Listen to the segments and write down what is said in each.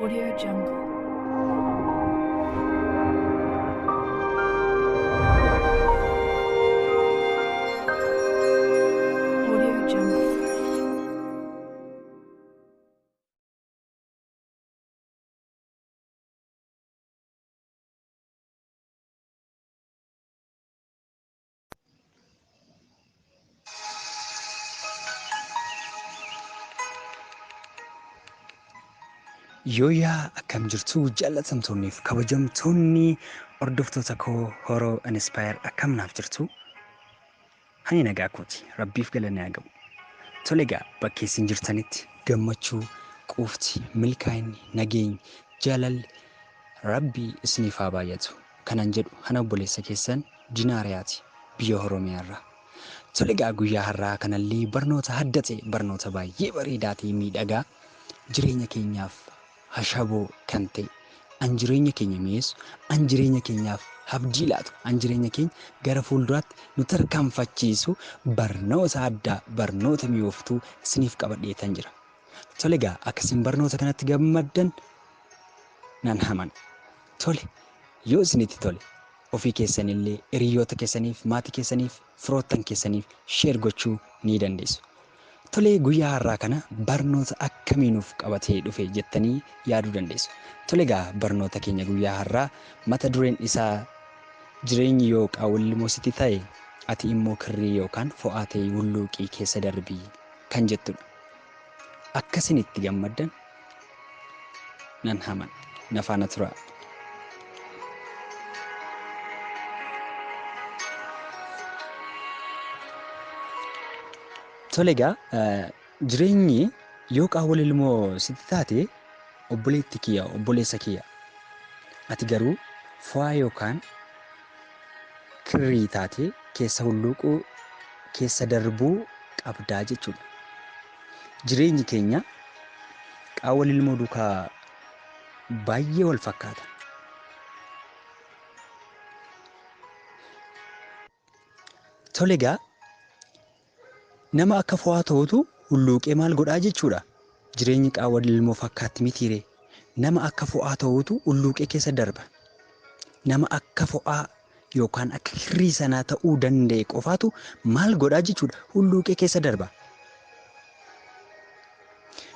Audio Jungle. Audio Jungle. Yooyaa akkam jirtu jaallatamtoonniif kabajamtoonni hordoftoota koo Horoo Inspire akkam naaf jirtu? Ani nagaa kooti, rabbiif galanni haa ga'u. Tole egaa bakka isin jirtanitti gammachuu, quufti, milkaa'inni, nageenyi, jaalalli rabbii isiniif haa baay'atu. Kanan jedhu ana obboleessa keessan Dinaariyaati biyya Oromiyaa irraa. Tole egaa guyyaa har'aa kanallee barnoota adda ta'e barnoota baay'ee bareedaa ta'e miidhagaa jireenya keenyaaf hashaboo kan ta'e an jireenya keenya mi'eessu an jireenya keenyaaf abdii laatu an jireenya keenya gara fuulduraatti nu tarkaanfachiisu barnoota addaa barnoota mi'ooftuu isiniif qabadheetan jira. Tole egaa akkasiin barnoota kanatti gammaddan nan amana. Tole yoo isinitti tole ofii keessanillee hiriyoota keessaniif maatii keessaniif firoottan keessaniif sheer gochuu ni dandeessu. Tolee guyyaa har'aa kana barnoota akkamii nuuf qabatee dhufe jettanii yaaduu dandeessu. Tole egaa barnoota keenya guyyaa har'aa mata dureen isaa jireenyi yoo qaawwalli sitti ta'e ati immoo kirrii yookaan fo'aa ta'e hulluuqii keessa darbii kan jettudha. Akkasin itti gammaddan nan amana. Na faana turaa. Tole egaa jireenyi yoo qaawwala ilmoo sitti taate obboleetti kiyya obboleessa kiyya ati garuu fo'aa yookaan kirrii taate keessa hulluuquu keessa darbuu qabdaa jechuudha. Jireenyi keenya qaawwala ilmoo duukaa baay'ee wal fakkaata. Tole egaa nama akka fo'aa ta'utu hulluuqee maal godhaa jechuudha. Jireenyi qaawwa ilmoo fakkaatti mitiire. Nama akka fo'aa ta'utu hulluuqee keessa darba. Nama akka fo'aa yookaan akka kirrii sanaa ta'uu danda'e qofaatu maal godhaa jechuudha. Hulluuqee keessa darba.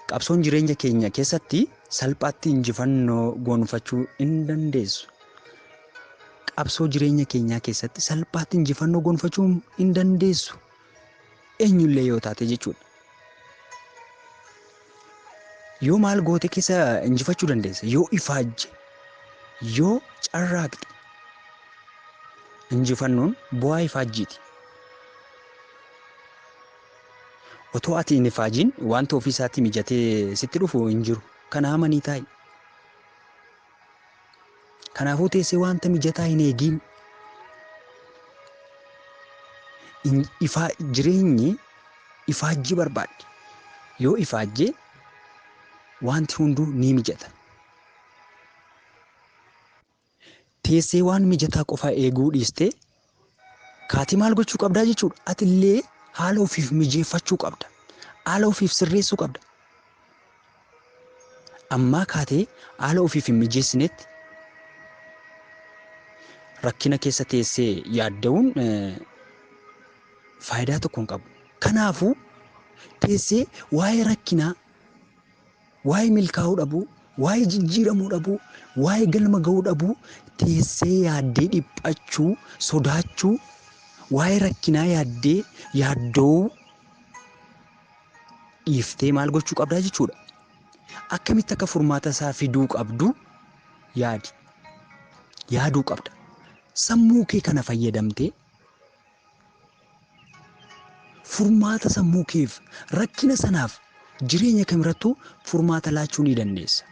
Qabsoon jireenya keenya keessatti salphaatti injifannoo gonfachuu hin dandeessu. Qabsoo jireenya keenyaa keessatti salphaatti injifannoo gonfachuu hin dandeessu. Eenyullee yoo taate jechuudha. Yoo maal goote keessa injifachuu dandeessa? Yoo ifaajje, yoo carraaqxe. Injifannoon bu'aa ifaajjiiti. Otoo ati hin ifaajiin wanta ofii isaatti mijatee sitti dhufu hin jiru. Kana amanii taa'i. Kanaafuu teessee wanta mijataa hin eegiin. Jireenyi ifaajjii barbaaddi. Yoo ifaajjee wanti hunduu ni mijata. Teessee waan mijataa qofa eeguu dhiistee kaatii maal gochuu qabdaa jechuudha. Atillee haala ofiif mijeeffachuu qabda. Haala ofiif sirreessuu qabda. Ammaa kaatee haala ofiif hin mijeessinetti rakkina keessa teessee yaadda'uun faayidaa tokko hin qabu. Kanaafuu teessee waa'ee rakkinaa, waa'ee milkaa'uu dhabuu, waa'ee jijjiiramuu dhabuu, waa'ee galma ga'uu dhabuu teessee yaaddee dhiphachuu, sodaachuu, waa'ee rakkinaa yaaddee yaaddoo dhiiftee maal gochuu qabdaa jechuudha. Akkamitti akka furmaata isaa fiduu qabdu yaadi. Yaaduu qabda. Sammuu kee kana fayyadamtee furmaata sammuu keef rakkina sanaaf jireenya kamirrattuu furmaata laachuu ni dandeessa.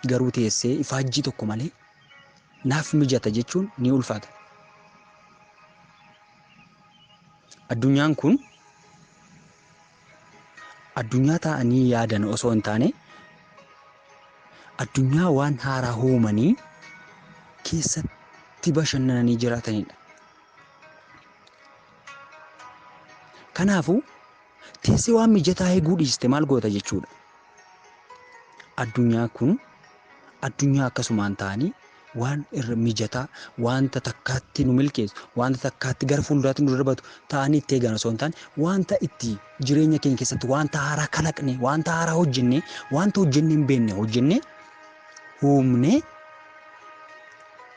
Garuu teessee ifaajjii tokko malee naaf mijata jechuun ni ulfaata. Addunyaan kun addunyaa taa'anii yaadan osoo hin taane addunyaa waan haaraa uumanii keessatti bashannananii jiraatanidha. Kanaafuu teessee waan mijataa eeguu dhiiste maal goota jechuudha. Addunyaa kun addunyaa akkasumaan ta'anii waan irra mijataa, wanta takkaatti nu milkeessu, wanta takkaatti gara fuulduraatti nu darbatu ta'anii itti eegan osoo hin taane, wanta itti jireenya keenya keessatti wanta haaraa kalaqne, wanta haaraa hojjenne, wanta hojjenne hin beekne hojjenne uumne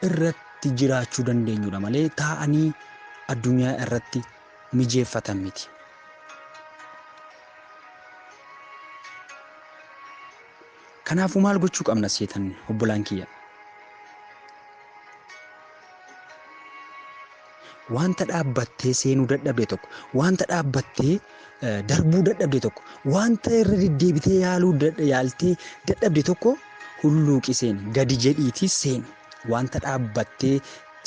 irratti jiraachuu dandeenyudha malee taa'anii addunyaa irratti mijeeffatan miti. Kanaafuu maal gochuu qabna seetan obbolaan kiyya? Wanta dhaabbattee seenuu dadhabde tokko, wanta dhaabbattee darbuu dadhabde tokko, wanta irra deddeebitee yaaluu yaaltee dadhabde tokko hulluuqi seeni, gadi jedhiitii seeni. Wanta dhaabbattee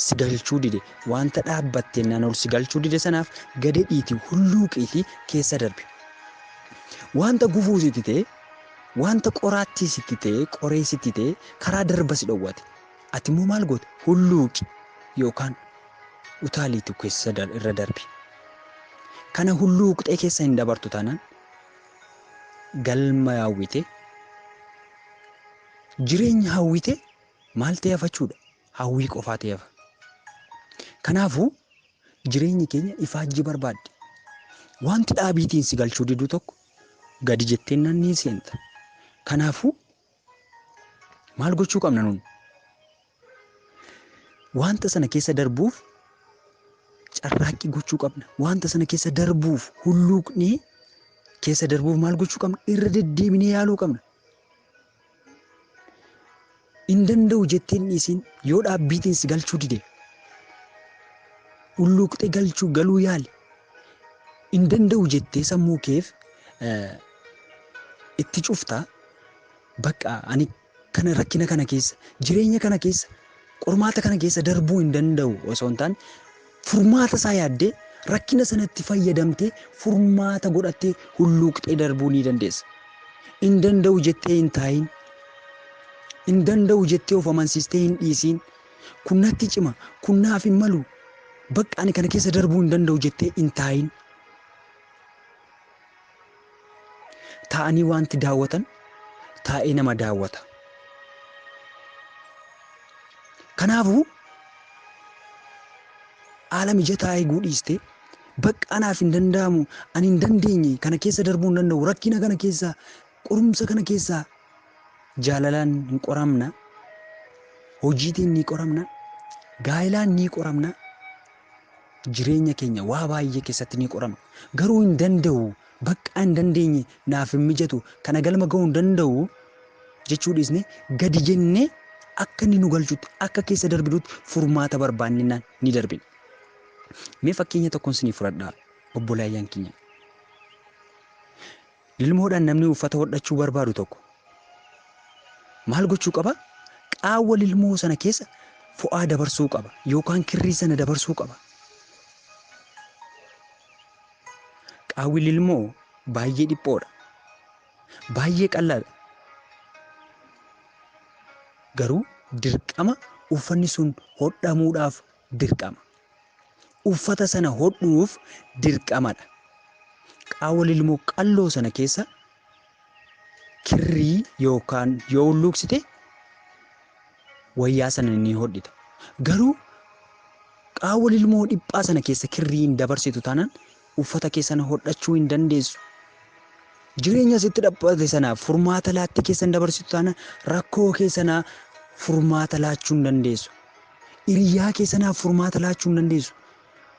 si galchuu dide, wanta dhaabbattee naan ol si galchuu dide sanaaf gadi dhiitii hulluuqiitii keessa darbi. Wanta gufuu sitti ta'e, wanta qoraattii sitti ta'e, qoree sitti ta'e, karaa darba si dhowwate. Ati immoo maal goote? Hulluuqi yookaan utaaliitu keessa irra darbi. Kana hulluuqxee keessa hin dabartu taanaan galma hawwite, jireenya hawwite maal ta'e hafachuudha? Hawwii qofaa ta'e hafa. Kanaafuu jireenyi keenya ifaajjii barbaaddi. Wanti dhaabiitiin si galchuu didu tokko gadi jettee nan ni seenta. Kanaafuu maal gochuu qabna nun? Wanta sana keessa darbuuf carraaqqii gochuu qabna. Wanta sana keessa darbuuf hulluuqnee keessa darbuuf maal gochuu qabna? Irra deddeebinee yaaluu qabna. Hin danda'u jettee hin dhiisin. Yoo dhaabbiitiin si galchuu dide hulluuqxee galchuu galuu yaali. Hin danda'u jettee sammuu keef itti cuftaa. Bakka ani kana rakkina kana keessa, jireenya kana keessa, qormaata kana keessa darbuu hin danda'u osoo hin taane furmaata isaa yaaddee rakkina sanatti fayyadamtee furmaata godhattee hulluuqxee darbuu ni dandeessa. Hin danda'u jettee hin taayin. Hin danda'u jettee of amansiistee hin dhiisiin. Kun natti cima, kun naaf hin malu, bakka ani kana keessa darbuu hin danda'u jettee hin taayin. Taa'anii wanti daawwatan taa'ee nama daawwata. Kanaafuu haala mijataa eeguu dhiistee bakka anaaf hin danda'amu, ani hin dandeenye, kana keessa darbuu hin danda'u, rakkina kana keessa, qorumsa kana keessa jaalalaan hin qoramna, hojiitiin ni qoramna, gaa'ilaan ni qoramna, jireenya keenya waa baay'ee keessatti ni qoramna. Garuu hin danda'u, bakka hin dandeenye, naaf hin mijatu, kana galma ga'uu hin danda'u jechuu dhiisne gadi jennee akka inni nu galchutti, akka keessa darbinutti furmaata barbaannaan ni darbina. Mee fakkeenya tokkoon isinii fudhadhaa obbolaayyaan keenya. Lilmoodhaan namni uffata hodhachuu barbaadu tokko maal gochuu qaba? Qaawwa lilmoo sana keessa fo'aa dabarsuu qaba yookaan kirrii sana dabarsuu qaba. Qaawwi lilmoo baay'ee dhiphoodha. Baay'ee qal'aadha. Garuu dirqama uffanni sun hodhamuudhaaf dirqama. Uffata sana hodhuuf dirqamadha. Qaawwa lilmoo qalloo sana keessa kirrii yookaan yoo hulluuqsite wayyaa sana ni hodhita. Garuu qaawwa lilmoo dhiphaa sana keessa kirrii hin dabarsitu taanaan uffata kee sana hodhachuu hin dandeessu. Jireenya sitti dhiphate sanaaf furmaata laattee keessa hin dabarsitu taanaan rakkoo kee sanaa furmaata laachuu hin dandeessu. Hiriyaa kee sanaaf furmaata laachuu hin dandeessu.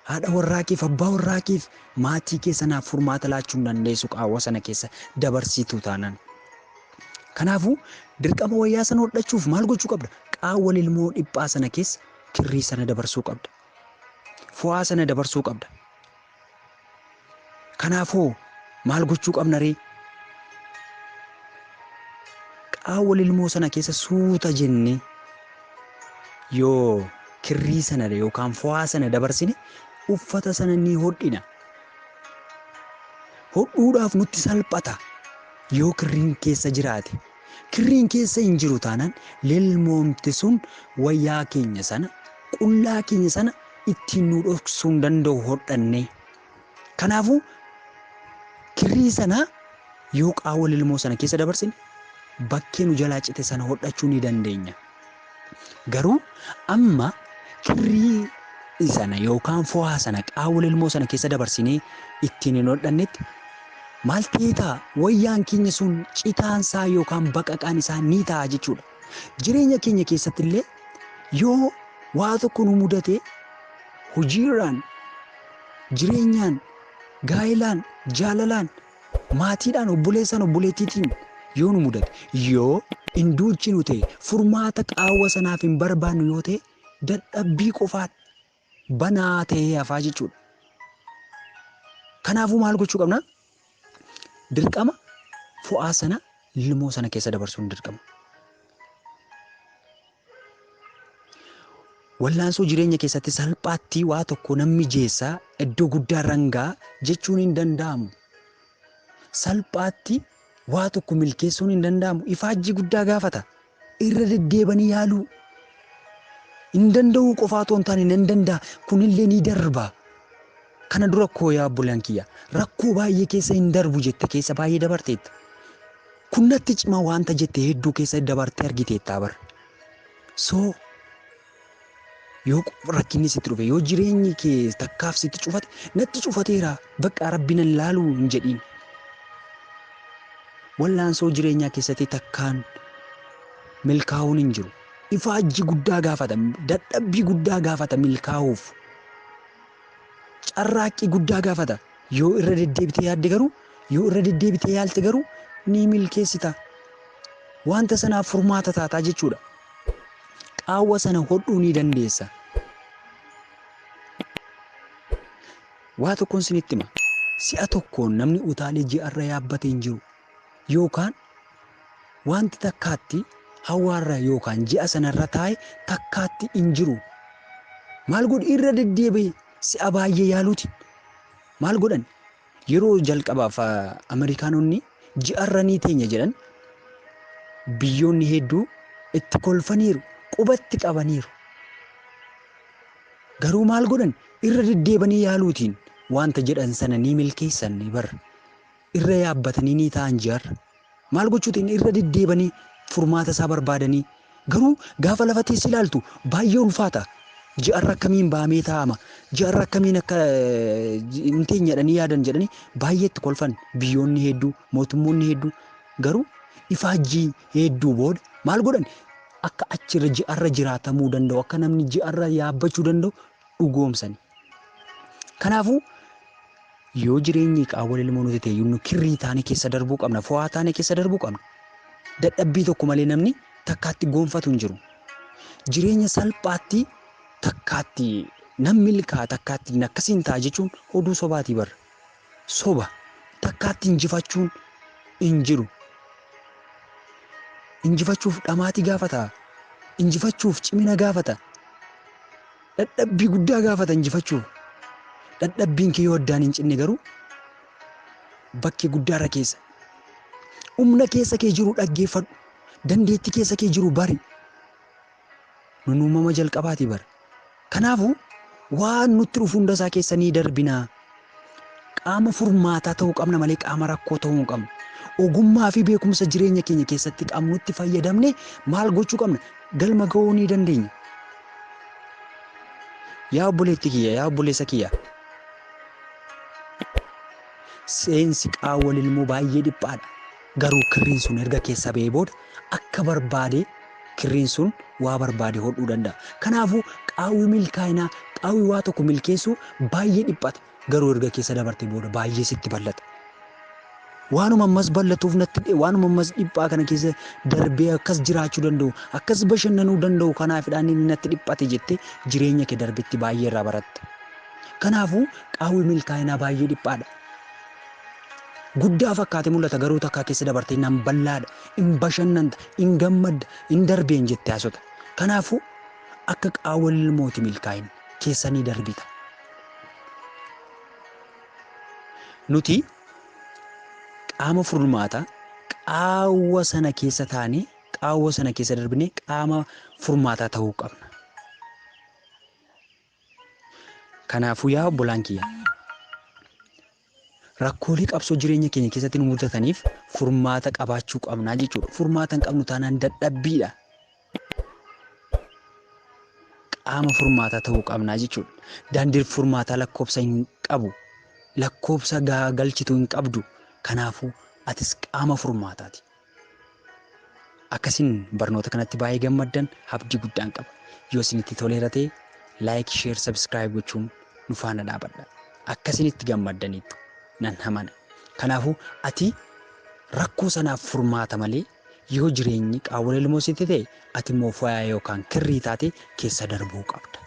Haadha warraa keef, abbaa warraa keef, maatii kee sanaaf furmaata laachuu hin dandeessu qaawwa sana keessa dabarsitu taanaan. Kanaafuu dirqama wayyaa sana hodhachuuf maal gochuu qabda? Qaawwa lilmoo dhiphaa sana keessa kirrii sana dabarsuu qabda. Fo'aa sana dabarsuu qabda. Kanaafuu maal gochuu qabna ree? Qaawwa lilmoo sana keessa suuta jennee yoo kirrii sana yookaan fo'aa sana dabarsine uffata sana ni hodhina. Hodhuudhaaf nutti salphata yoo kirriin keessa jiraate. Kirriin keessa hin jiru taanaan lilmoomti sun wayyaa keenya sana, qullaa keenya sana ittiin nu dhoksuu hin danda'u hodhannee. Kanaafuu kirrii sana yoo qaawwa lilmoo sana keessa dabarsine Bakkee nu jalaa cite sana hodhachuu ni dandeenya. Garuu amma kirrii sana yookaan fo'aa sana qaawwa lilmoo sana keessa dabarsinee ittiin hin hodhannetti maal ta'ee ta'a? Wayyaan keenya sun citaan isaa yookaan baqaqaan isaa ni ta'a jechuudha. Jireenya keenya keessatti illee yoo waa tokko nu mudate hojiirraan, jireenyaan, gaa'ilaan, jaalalaan, maatiidhaan, obboleessaan, obboleettiitiin yoo nu mudate, yoo hin duuchinu ta'e, furmaata qaawwa sanaaf hin barbaannu yoo ta'e, dadhabbii qofaan banaa ta'ee hafaa jechuudha. Kanaafuu maal gochuu qabna? Dirqama fo'aa sana lilmoo sana keessa dabarsuun dirqama. Wallaansoo jireenya keessatti salphaatti waa tokko namni mijeessaa iddoo guddaa rangaa jechuun hin danda'amu. Salphaatti waa tokko milkeessuun hin danda'amu. Ifaajjii guddaa gaafata. Irra deddeebanii yaaluu. Hin danda'uu qofaa otoo hin taane nan danda'a. Kunillee ni darba. Kana dura koo yaa obbolaan kiyya rakkoo baay'ee keessa hin darbu jette keessa baay'ee dabarteetta. Kun natti cima waanta jette hedduu keessa dabartee argiteetta bara. So yoo rakkinni sitti dhufe, yoo jireenyi kee takkaaf sitti cufate, natti cufateera bakka rabbi nan laaluu hin jedhiin. Wallaansoo jireenyaa keessatti takkaan milkaa'uun hin jiru. Ifaajji guddaa gaafata, dadhabbii guddaa gaafata milkaa'uuf. Carraaqqii guddaa gaafata. Yoo irra deddeebitee yaadde garuu, yoo irra deddeebitee yaalte garuu ni milkeessita. Wanta sanaaf furmaata taataa jechuudha. Qaawwa sana hodhuu ni dandeessa. Waa tokkoon isinitti hima. Si'a tokkoon namni utaalee ji'arra yaabbate hin jiru. Yookaan wanti takkaatti hawaarra yookaan ji'a sanarra taa'e takkaatti hin jiru. Maal godhu irra deddeebi'e si'a baay'ee yaaluuti. Maal godhan? Yeroo jalqabaaf Ameerikaanonni ji'arra ni teenya jedhan biyyoonni hedduu itti kolfaniiru, qubatti qabaniiru. Garuu maal godhan? Irra deddeebanii yaaluutiin wanta jedhan sana ni milkeessan ni bara. Irra yaabbatanii ni taa'an ji'arra. Maal gochuutiin irra deddeebanii furmaata isaa barbaadanii garuu gaafa lafa teessee ilaaltu baay'ee ulfaata. Ji'arra akkamiin baamee taa'ama? Ji'arra akkamiin akka hin teenye jedhanii yaadan jedhanii baay'ee itti kolfan biyyoonni hedduu, mootummoonni hedduu garuu ifaajjii hedduu booda maal godhan? Akka achirra ji'arra jiraatamuu danda'u, akka namni ji'arra yaabbachuu danda'u dhugoomsani. Kanaafuu yoo jireenyi qaawwa lilmoo nuti ta'e nu kirrii taane keessa darbuu qabna, fo'aa taane keessa darbuu qabna. Dadhabbii tokko malee namni takkaatti gonfatu hin jiru. Jireenya salphaatti takkaatti nam milkaa takkaatti akkasiin ta'a jechuun oduu sobaatii barra. Soba takkaatti injifachuun hin jiru. Injifachuuf dhamaatii gaafata. Injifachuuf cimina gaafata. Dadhabbii guddaa gaafata injifachuuf. Dadhabbiin kee yoo addaan hin cinne garuu bakkee guddaarra keessa. Humna keessa kee jiru dhaggeeffadhu. Dandeettii keessa kee jiru bari. Nun uumama jalqabaati bara. Kanaafuu waan nutti dhufu hunda isaa keessa ni darbinaa. Qaama furmaataa ta'uu qabna malee qaama rakkoo ta'uu hin qabnu. Ogummaa fi beekumsa jireenya keenya keessatti qabnutti fayyadamne maal gochuu qabna? Galma ga'uu ni dandeenya. Yaa obboleetti kiyya, yaa obboleessa kiyya. Seensi qaawwa lilmoo baay'ee dhiphaadha. Garuu kirriin sun erga keessa ba'ee booda akka barbaade kirriin sun waa barbaade hodhuu danda'a. Kanaafuu qaawwi milkaa'inaa, qaawwi waa tokko milkeessuu baay'ee dhiphata. Garuu erga keessa dabartee booda baay'ee sitti bal'ata. Waanuma ammas bal'atuuf natti waanuma ammas dhiphaa kana keessa darbee akkas jiraachuu danda'u, akkas bashannanuu danda'u kanaafidhaan inni natti dhiphate jettee jireenya kee darbetti baay'ee irraa baratta. Kanaafuu qaawwi milkaa'inaa baay'ee dhiphaadha. Guddaa fakkaatee mul'ata garuu takkaa keessa dabartee nan bal'aadha, hin bashannanta, hin gammadda, hin darbeen jettee haasota. Kanaafuu akka qaawwa lilmooti milkaa'in keessa ni darbita. Nuti qaama furmaataa qaawwa sana keessa taanee qaawwa sana keessa darbinee qaama furmaataa ta'uu qabna. Kanaafuu yaa obbolaan kiyya Rakkoolee qabsoo jireenya keenya keessatti nu mudataniif furmaata qabaachuu qabnaa jechuudha. Furmaata hin qabnu taanaan dadhabbiidha. Qaama furmaataa ta'uu qabnaa jechuudha. Daandiin furmaataa lakkoofsa hin qabu. Lakkoofsa galchituu hin qabdu. Kanaafuu atis qaama furmaataati. Akkasiin barnoota kanatti baay'ee gammaddan abdii guddaan qaba. Yoo isinitti toleera ta'e like, share, subscribe gochuun nu faana dhaabadha. Akkasinitti gammaddaniittu nan amana. Kanaafuu ati rakkoo sanaaf furmaata malee yoo jireenyi qaawwa lilmoo sitti ta'e ati immoo fo'aa yookaan kirrii taate keessa darbuu qabda.